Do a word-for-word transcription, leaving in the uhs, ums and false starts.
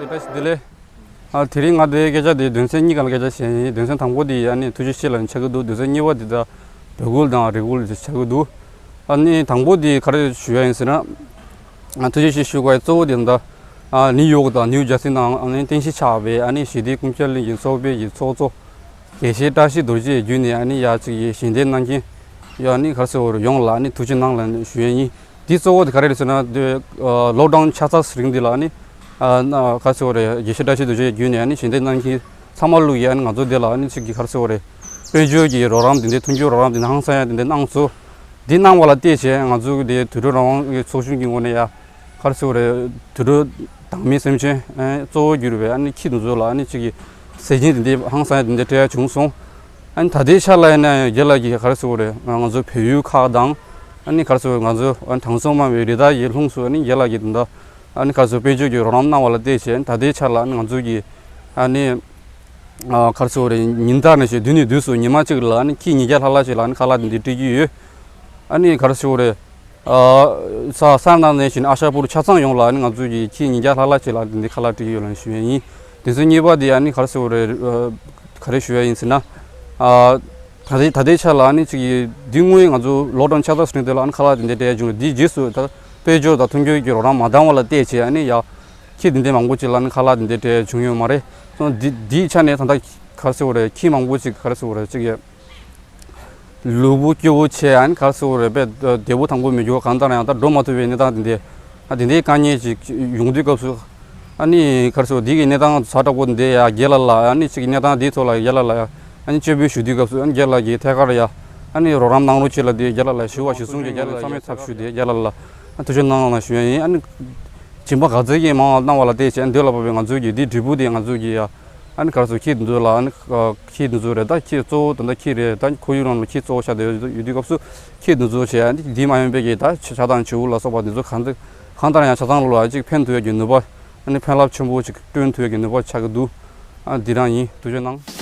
བཀྲ་ཤིས་བདེ་ལེགས། ཨ་དེ་རིང་ང་དེའི་སྐད་ཆ་དེ་དོན་ཚན་གཉིས་ཀ་ལ་སྐད་ཆ་བཤད་ཡིན། དོན་ཚན་དང་པོ་དེ་ཨ་ནི་ཐུགས་རྗེ་ཆེ་ལབ་ནས་ཆགས་ཀྱི་འདུག། དོན་ཚན་གཉིས་པ་དེ་ད་འབོད་སྐུལ་དང་རེ་སྐུལ་དེ་ཆགས་ཀྱི་འདུག། ཨ་ནི་དང་པོ་དེ་ག་རེ་ཞུ་ཡ་ཡིན་ཟེར་ན། ཨ་ཐུགས་རྗེ་ཆེ་ཞུ་དགོས་གཙོ་བོ་དེ་ད་ཨ་ནིའུ་ཡོག་དང་ནིའུ་ཇར་སི་ནང་ཨ་ནི་རྟེན་གཞི་ཆགས་པའི་ཨ་ནི་ཞི་བདེ་ཀུན་ཁྱབ་གླིང་གི་ཚོགས་པའི་གི་ཚོགས་གཙོ་དགེ་བཤེས་བཀྲ་ཤིས་རྡོ་རྗེ་བརྒྱུད་ནས་ཨ་ནི་ཡ་གཅིག་གི་ཞལ་འདེབས་གནང་མཁན་ཡ་ཨ་ནི་ག་རེ་ཟེར་དགོས་རེད། ཡོངས་ལ་ཨ་ནི་ཐུགས་རྗེ་གནང་ལབ་ནས་ཞུ་ཡ་ཡིན། འདི་གཙོ་བོ་དེ་ག་རེ་རེད་ཟེར་ན། འདི་ལོག་ཌའུན་ཆ་ཚང་རིང་འདི་ལ་ཨ་ནི་ག་རེ་ཟེར་དགོས་རེད། དགེ་བཤེས་བཀྲ་ཤིས་རྡོ་རྗེ་བརྒྱུད་ནས་ཨ་ནི་ཞལ་འདེབས་གནང་མཁན་ཚང་མ་ལུག་ཡ་ཨ་ནི་ང་ཚོ་འདི་ལ་ཨ་ནི་གཅིག་གི་ག་རེ་ཟེར་དགོས་རེད། དཔལ་འབྱོར་གྱི་རོགས་རམ་དེ་འདྲའི་མཐུན་འགྱུར་རོགས་རམ་དེ་འདྲ་ཧང་སང་ཡ་དེ་འདྲ་གནང་སོང་། འདི་གནང་བ་ལ་བལྟས་བྱས་ང་ཚོ་གི་དེ་དུད་འགྲོ་རང་དབང་གི་ཚོགས་ཆུང་གི་ངོས་ནས་ཡ་ག་རེ་ཟེར་དགོས་རེད། དུད་འགྲོ་དང་མི་སེམས་ཅན་ཨེ་གཙོ་བོ་གྱུར་པའི་ཨ་ནི་ཁྱི་དེ་ཚོ་ལ་ཨ་ནི་གཅིག་གི་ཟས་སྦྱིན་དེ་འདྲའི་ཧང་སང་ཡ་དེ་འདྲ་སྤྲད་ཡ་བྱུང་སོང་། ཨ་ནི་ད་ལྟའི་ཆ་ལ་ཡིན་ན་ཡང་རྒན་ལགས་ཀྱིས་ག་རེ་ཟེར་དགོས་རེད། ང་ཚོ་བལ་ཡུལ་ཁག་དང་ཨ་ནི་ག་རེ་ཟེར་དགོས་རེད། ང་ཚོ་ཨ་ནི་དྲང་སྲོང་སྨྲ་བའི་རི་དྭགས་ཀྱི་ལྷུམས་སུ་ཨ་ནི་རྒན་ལགས་ཀྱིས་ད་ལྟ་ཨ་ནི་ག་རེ་ཟེར་དཔལ་འབྱོར་གྱི་རོགས་རམ་གནང་བ་ལ་བལྟས་བྱས་ད་ལྟའི་ཆ་ལ་ཨ་ནི་ང་ཚོ་གི་ཨ་ནི་ཨ་ག་རེ་ཟེར་དགོས་རེད། ཉིན་ལྟར་ནས་བྱས་དུས་ནས་དུས་སུ་ཉི་མ་གཅིག་ལ་ཨ་ནི་ཁྱི་ཉིས་བརྒྱ་ལྷག་ལྷག་ཅིག་ལ་ཨ་ནི་ཁ་ལག་དེ་འདྲ་སྤྲད་ཀྱི་ཡོད། ཨ་ནི་ག་རེ་ཟེར་དགོས་རེད། ཨ་ས་ས་ནང་ནས་བཞིན་ཨ་ཤ་པུར་ཆ་ཚང་ཡོངས་ལ་ཨ་ནི་ང་ཚོས་ཀྱི་ཁྱི་ཉིས་བརྒྱ་ལྷག་ལྷག་ཅིག་ལ་འདི་འདི་ཁ་ལག་སྤྲད་ཀྱི་ཡོད་ལབ་ཞུ་ཡ་ཡིན། དེ་ཚོ་གཉིས་པ་འདི་ཨ་ནི་ག་རེ་ཟེར་དགོས་རེད། ཨ་ག་རེ་ཞུ་ཡ་ཡིན་ཟེར་ན། ཨ་ད་ལྟའི་ད་ལྟའི་ཆ་ལ་ཨ་ནི་གཅིག་གི་འདི་དངོས་ང་ཚོ་ལོག་ཌའུན་ཆ་ཚང་ཟིན་དུས་ལ་ཨ་ནི་ཁ་ལག་འདི་འདྲ་སྤྲད་ཡ་བྱུང་རེད། འདིའི་རྗེས་སུ་ད་དཔལ་འབྱོར་དང་མཐུན་འགྱུར་གྱི་རོགས་རམ་མ་འདང་བ་ལ་བལྟས་བྱས་ཨ་ནི་ཡ་ཁྱི་འདི་འདྲའི་མང་པོ་ཅིག་ལ་ཨ་ནི་ཁ་ལག་འདི་འདྲ་སྤྲད་ཡ་བྱུང་ཡོད་མ་རེད། སོང་འདི་འདིའི་ཆ་ནས་ད་ལྟ་ག་རེ་ཟེར་དགོས་རེད། ཁྱི་མང་པོ་ཅིག་ག་རེ་ཟེར་དགོས་རེད། གཅིག་གི་ལུས་པོ་སྐྱོ་བོ་བྱས་ཨ་ནི་ག་རེ་ཟེར་དགོས་རེད། དཔེ་བདེ་པོ་ཐང་པོ་མེད་རྒྱུ་གང་ལྟར་ཡང་ད་འགྲོ་མ་ཐུབ་པའི་གནས་སྟངས་དེ་འདྲའི་ཨ་དེ་འདྲའི་དཀའ་ངལ་ཅིག་ཡོང་དུས་སྐབས་སུ་ཨ་ནི་ག་རེ་ཟེར་དགོས། འདི་གི་གནས་སྟངས་ཛ་དྲག་པོ་འདི་ཡ་རྒན་ལགས་ལ་ཨ་ནི་གཅིག་གི་གནས་སྟངས་འདིའི་ཐོག་ལ་རྒན་ལགས་ལ་ཡ་ཨ་ནི་སྤྱན་འབུལ་ཞུ་དུས་སྐབས་སུ་ཨ་ནི་རྒན་ལགས་ཀྱིས་ཐད་ཀར་ཡ་ཨ་ནི་རོགས་རམ་གནང་རོགས་བྱེད་ལབ་དེ་རྒན་ལགས་ལ་ཞུ་བ་གཞིར་བཟུང་གི་རྒན་ལགས་ལ་བསམ་ཡས་ཚབ་ཞུ་དེ་རྒན་ལགས་ལ་ཨ་ཐུགས་རྗེ་གནང་ལ་ཞུ་ཡ་ཡིན། ཨ་ནི་སྦྱིན་པ་ག་ཚོད་ཀྱིས་མང་བ་གནང་བ་ལ་བལྟས་བྱས་ཨ་ནི་འདི་ལ་བབས་པའི་ང་ཚོས་ཀྱི་འདི་འབྲས་བུ་དེ་ང་ཚོས་ཀྱི་ཡ། ཨ་ནི་ག་རེ་ཟེར་ཁྱི་འདི་ཚོ་ལ་ཨ་ནི་ཨ་ཁྱི་འདི་ཚོ་རེད། ད་ཁྱི་གཙོ་བོ་ད་ལྟ་ཁྱི་རེད། ད་ཁོར་ཡུག་ནང་ལ་ཁྱི་གཙོ་བོ་ཆགས་བསྡད་ཡོད་ཡོད་དུས་སྐབས་སུ་ཁྱི་འདི་ཚོ་བྱས་ཨ་ནི་འདི་མ་ཡིན་པའི་གི་ད་ཆ་ཆགས་སྡང་བྱིའུ་ལ་སོགས་པ་འདི་ཚོ་གང་ཚེ་གང་ལྟར་ཡང་ཆ་ཚང་ལོ་ལ་ཅིག་ཕན་ཐོགས་ཡ་གི་ནུས་པ་ཨ་ནི་ཕན་རླབས་ཆེན་པོ་ཅིག་བསྐྲུན་ཐུབ་ཡ་གི་ནུས་པ་ཆགས་ཀྱི་འདུག། ཨ་འདི་རང་ཡིན། ཐུགས་རྗེ་གནང་།